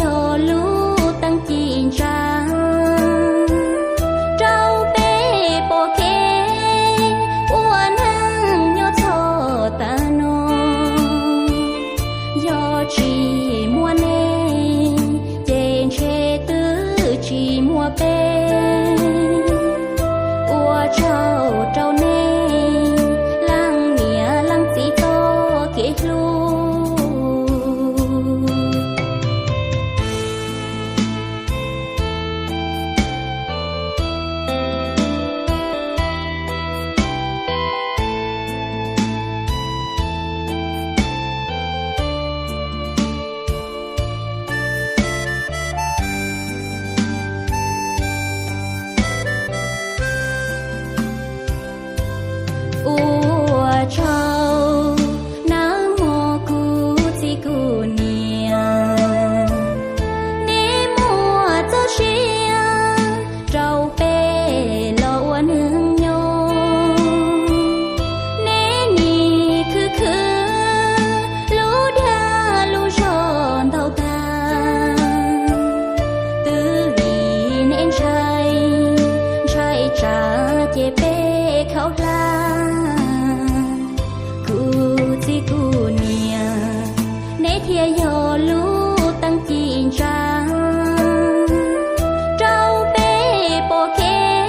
yog lub teeb ci ntsa rau peb pom kev ua neej nyob txog tav no. Yog tsis muaj nej ces ntshe twb tsis muaj peb. Ua tsaug rau nej leej niam leej txiv txoj kev hlub. Ua tsaug nawb mog kuv txiv kuv niam, neb muaj txoj sia rau peb los ua neej nyob. Neb nim khwv khwv lub dag lub zog ntau tag, twb vim neb ntshai, ntshai tsam ces peb khaub hlab. Kuv txiv kuv niam, neb thiaj yog lub teeb ci ntsa rau peb pom kev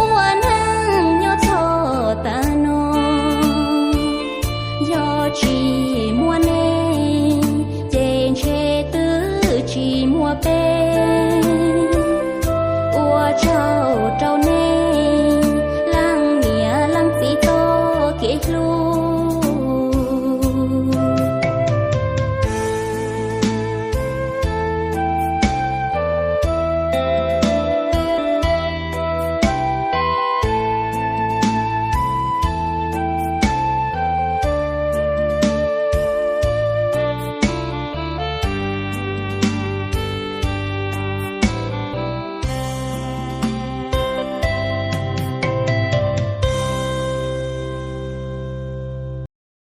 ua neej nyob txog tav no. Yog tsis muaj nej ces ntshe twb tsis muaj peb. Ua tsaug rau